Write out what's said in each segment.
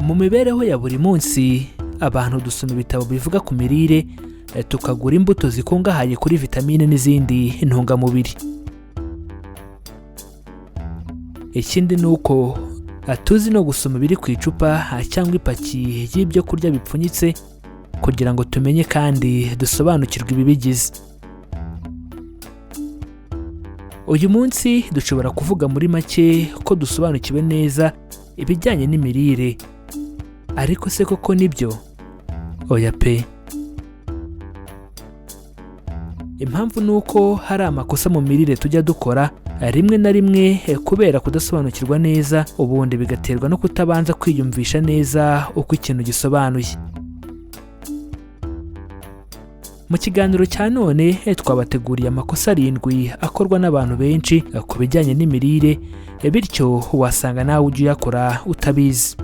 Mu mibereho ya buri munsi, abantu dusoma ibitabo bivuga ku mirire, tukagura imbuto zikungahaye kuri vitamine n'izindi ntungamubiri. Ikindi ni uko tuzi no gusoma ibiri ku icupa cyangwa ipaki y'ibyo kurya bipfunyitse kugira ngo tumenye kandi dusobanukirwe ibibigize. Uyu munsi dushobora kuvuga muri make ko dusobanukiwe neza ibijyanye n'imirire. Ariko se koko nibyo? Oya pe! Impamvu ni uko hari amakosa mu mirire tujya dukora rimwe na rimwe kubera kudasobanukirwa neza, ubundi bigaterwa no kutabanza kwiyumvisha neza uko ikintu gisobanuye. Mu kiganiro cya none twabateguriye amakosa 7 akorwa n'abantu benshi ku bijyanye n'imirire, bityo wasanga nawe ujya uyakora utabizi.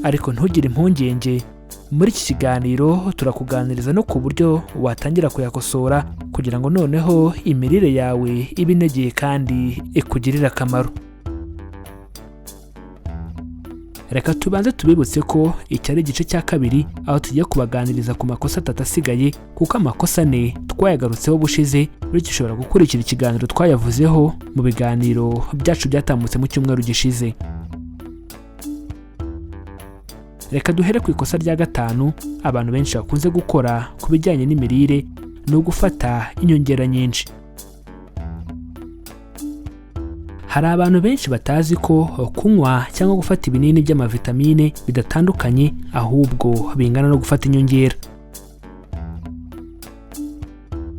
Ariko ntugire impungenge, muri iki kiganiro turakuganiriza no ku buryo watangira kuyakosora kugira ngo noneho imirire yawe ibe inogeye kandi ikugirire akamaro. Reka tubanze tubibutse ko iki ari igice cya 2, aho tugiye kubaganiriza ku makosa 3 asigaye, kuko amakosa 4 twayagarutseho ubushize, bityo ushobora gukurikira ikiganiro twayavuzeho mu biganiro byacu byatambutse mu cyumweru gishize. Reka duhere ku ikosa rya 5 abantu benshi bakunze gukora ku bijyanye n'imirire, ni ugufata inyongera nyinshi. Hari abantu benshi batazi ko kunywa cyangwa gufata ibinini by'amavitamine bidatandukanye, ahubwo bingana no gufata inyongera.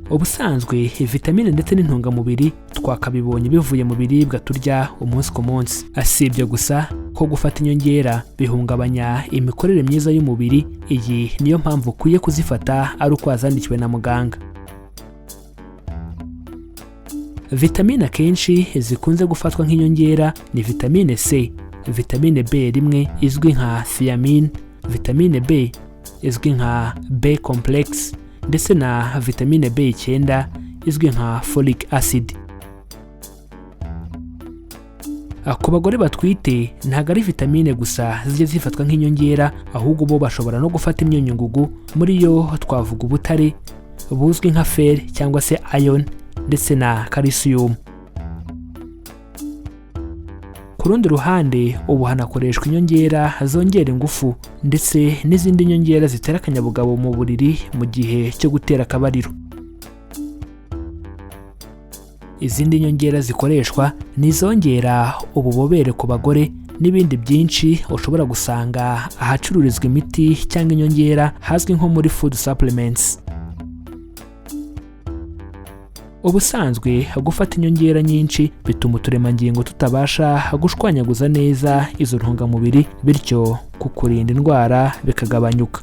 Ubusanzwe vitamine ndetse n'intungamubiri twakabibonye bivuye mu biribwa turya umunsi ku munsi. Si ibyo gusa, ko gufata inyongera bihungabanya imikorere myiza y'umubiri. Iyi niyo mpamvu ukwiye kuzifata ari uko wazandikiwe na muganga. Vitamine akenshi zikunze gufatwa nk'inyongera ni vitamine C, vitamine B1 izwi nka thiamine, vitamine B izwi nka B complex ndetse na vitamine B9 izwi nka folic acid. Ku bagore batwite ntabwo ari vitamine gusa zijya zifatwa nk'inyongera, ahubwo bo bashobora no gufata imyunyungugu. Muri yo twavuga ubutare buzwi nka fer cyangwa se iron ndetse na calcium. Ku rundi ruhande, ubu hanakoreshwa inyongera zongera ingufu ndetse n'izindi nyongera zitera akanyabugabo mu buriri mu gihe cyo gutera akabariro. Izindi nyongera zikoreshwa ni izongera ububobere ku bagore n'ibindi byinshi ushobora gusanga ahacururizwa imiti cyangwa inyongera hazwi nko muri food supplements. Ubusanzwe gufata inyongera nyinshi bituma uturemangingo tutabasha gushwanyaguza neza izo ntungamubiri, bityo kukurinda indwara bikagabanyuka.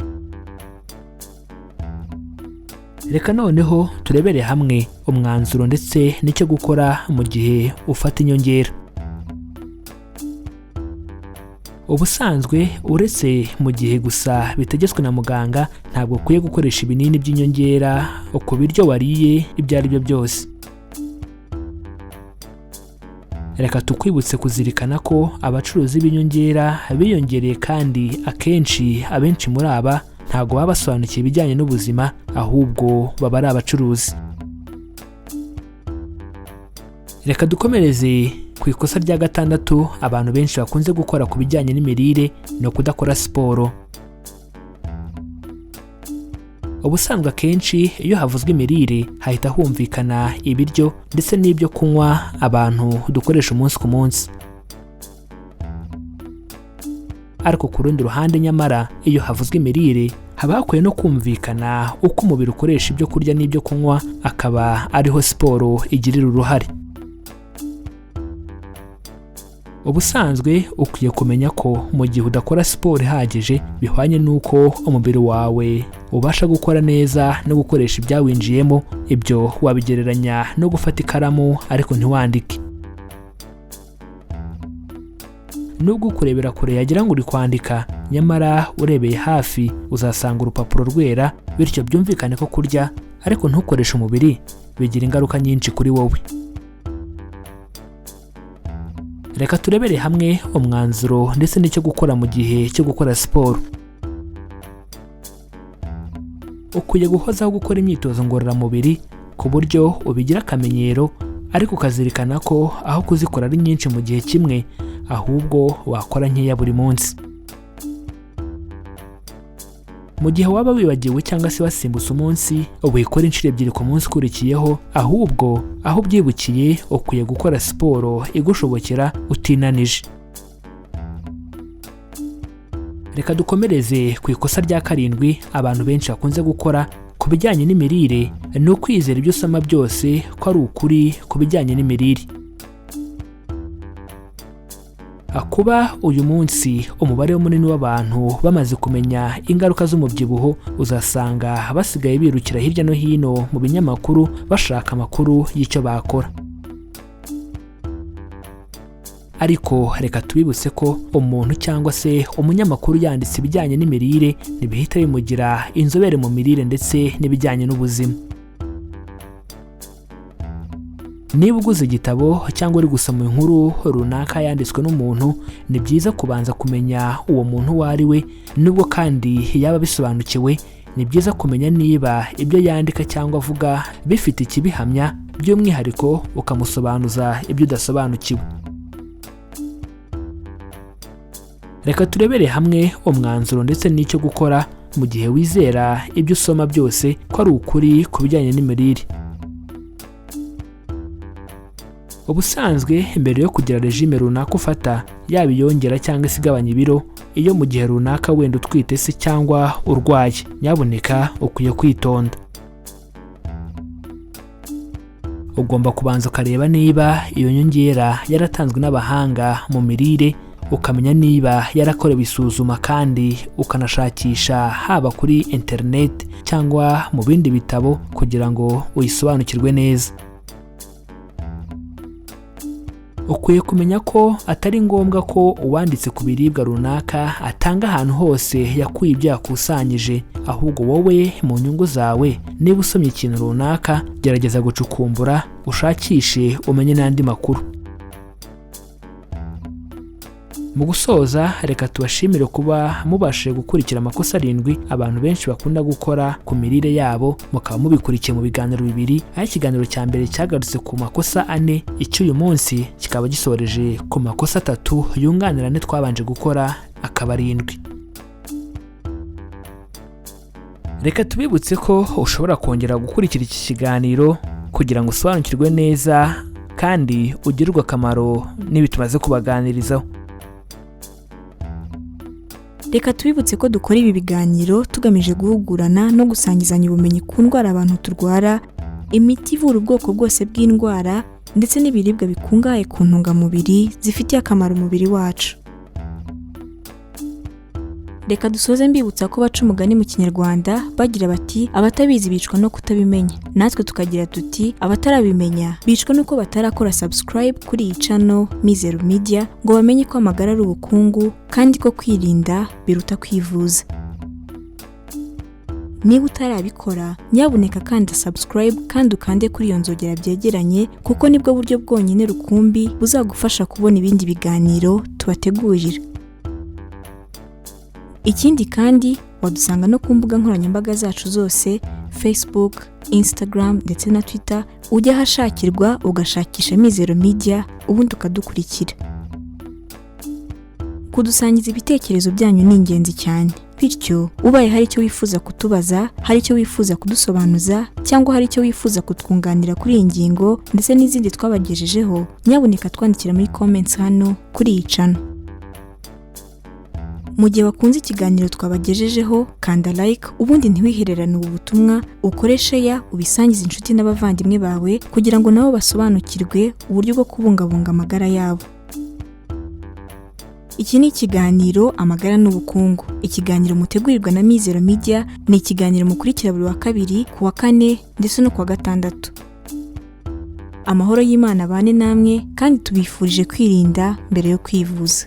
Reka noneho turebere hamwe umwanzuro ndetse n'icyo gukora mu gihe ufata inyongera. Ubusanzwe uretse mu gihe gusa bitegetswe na muganga, ntabwo ukwiye gukoresha ibinini by'inyongera ku biryo wariye ibyo ari byo byose. Reka tukwibutse kuzirikana ko abacuruzi b'inyongera biyongereye, kandi akenshi abenshi muri aba ntabwo baba basobanukiwe ibijyanye n'ubuzima, ahubwo baba ari abacuruzi. Reka dukomereze ku ikosa rya 6 abantu benshi bakunze gukora ku bijyanye n'imirire, ni ukudakora siporo. Ubusanzwe akenshi iyo havuzwe imirire hahita humvikana ibiryo ndetse n'ibyo kunywa abantu dukoresha umunsi ku munsi. Ariko ku rundi ruhande nyamara iyo havuzwe imirire haba hakwiye no kumvikana uko umubiri ukoresha ibyo kurya n'ibyo kunywa, akaba ariho siporo igirira uruhare. Ubusanzwe ukwiye kumenya ko mu gihe udakora siporo ihagije bihwanye n'uko umubiri wawe ubasha gukora neza no gukoresha ibyawinjiyemo. Ibyo wabigereranya no gufata ikaramu ariko ntiwandike. Nubwo ukurebera kure yagira ngo uri kwandika, nyamara urebeye hafi uzasanga urupapuro rwera, bityo byumvikane ko kurya ariko ntukoreshe umubiri bigira ingaruka nyinshi kuri wowe. Reka turebere hamwe umwanzuro ndetse n'icyo gukora mu gihe cyo gukora siporo. Ukwiye guhozaho gukora imyitozo ngororamubiri ku buryo ubigira akamenyero, ariko ukazirikana ko aho kuzikora ari nyinshi mu gihe kimwe, ahubwo wakora nkeya buri munsi. Mu gihe waba wibagiwe cyangwa se wasimbutse umunsi, wikora inshuro ebyiri ku munsi ukurikiyeho, ahubwo aho ubyibukiye ukwiye gukora siporo igushobokera utinanije. Reka dukomereze ku ikosa rya karindwi abantu benshi bakunze gukora ku bijyanye n'imirire, ni ukwizera ibyo usoma byose ko ari ukuri ku bijyanye n'imirire. Kuba uyu munsi umubare munini w'abantu bamaze kumenya ingaruka z'umubyibuho, uzasanga basigaye birukira hirya no hino mu binyamakuru bashaka amakuru y'icyo bakora. Ariko reka tubibutse ko umuntu cyangwa se umunyamakuru yanditse ibijyanye n'imirire ntibihita bimugira inzobere mu mirire ndetse n'ibijyanye n'ubuzima. Niba uguze igitabo cyangwa uri gusoma inkuru runaka yanditswe n'umuntu, ni byiza kubanza kumenya uwo muntu uwo ari we, nubwo kandi yaba abisobanukiwe, ni byiza kumenya niba ibyo yandika cyangwa avuga bifite ikibihamya, by'umwihariko ukamusobanuza ibyo udasobanukiwe. Reka turebere hamwe umwanzuro ndetse n'icyo gukora mu gihe wizera ibyo usoma byose ko ari ukuri ku bijyanye n'imirire. Ubusanzwe mbere yo kugira regime runaka ufata, yaba iyongera cyangwa se igabanya ibiro, iyo mu gihe runaka wenda utwite se cyangwa urwaye, nyabuneka ukwiye kwitonda. Ugomba kubanza ukareba niba iyo nyongera yaratanzwe n'abahanga mu mirire, ukamenya niba yarakorewe isuzuma, kandi ukanashakisha haba kuri interineti cyangwa mu bindi bitabo kugira ngo uyisobanukirwe neza. Ukwiye kumenya ko atari ngombwa ko uwanditse ku biribwa runaka atanga ahantu hose yakuye ibyo yakusanyije, ahubwo wowe mu nyungu zawe niba usomye ikintu runaka gerageza gucukumbura, ushakishe umenye n'andi makuru. Mu gusoza, reka tubashimire kuba mubashije gukurikira amakosa 7 abantu benshi bakunda gukora ku mirire yabo, mukaba mubikurikiye mu biganiro 2, aho ikiganiro cya mbere cyagarutse ku makosa 4, icy'uyu munsi kikaba gisoreje ku makosa 3 yunganira ane twabanje gukora akaba 7. Reka tubibutse ko ushobora kongera gukurikira iki kiganiro kugira ngo usobanukirwe neza kandi ugirirwe akamaro n'ibi tumaze kubaganirizaho. Reka tubibutse ko dukora ibi biganiro tugamije guhugurana no gusangizanya ubumenyi ku ndwara abantu turwara, imiti ivura ubwoko bwose bw'indwara ndetse n'ibiribwa bikungahaye ku ntungamubiri zifitiye akamaro umubiri wacu. Reka dusoze mbibutsa ko baca umugani mu Kinyarwanda bagira bati abatabizi bicwa no kutabimenya, natwe tukagira tuti abatarabimenya bicwa nuko batarakora subscribe kuri iyi channel Mizero Media ngo bamenye ko amagara ari ubukungu kandi ko kwirinda biruta kwivuza. Niba utarabikora nyabuneka kanda subscribe kandi ukande kuri iyo nzogera byegeranye, kuko nibwo buryo bwonyine rukumbi buzagufasha kubona ibindi biganiro tubategurira. Ikindi kandi wadusanga no ku mbuga nkoranyambaga zacu zose Facebook, Instagram ndetse na Twitter, ujya ahashakirwa ugashakisha Mizero Media ubundi ukadukurikira. Kudusangiza ibitekerezo byanyu ni ingenzi cyane, bityo ubaye hari icyo wifuza kutubaza, hari icyo wifuza kudusobanuza cyangwa hari icyo wifuza kutwunganira kuri iyi ngingo ndetse n'izindi twabagejejeho, nyabuneka twandikira muri comments hano kuri iyi channel. Mu gihe wakunze ikiganiro twabagejejeho, kanda like ubundi ntiwihererane ubu butumwa, ukore share ubisangize inshuti n'abavandimwe bawe kugira ngo nabo basobanukirwe uburyo bwo kubungabunga amagara yabo. Iki ni ikiganiro Amagara n'Ubukungu, ikiganiro mutegurirwa na Mizero Media, ni ikiganiro mukurikira buri wa kabiri, ku wa kane ndetse no ku wa gatandatu. Amahoro y'Imana abane namwe kandi tubifurije kwirinda mbere yo kwivuza.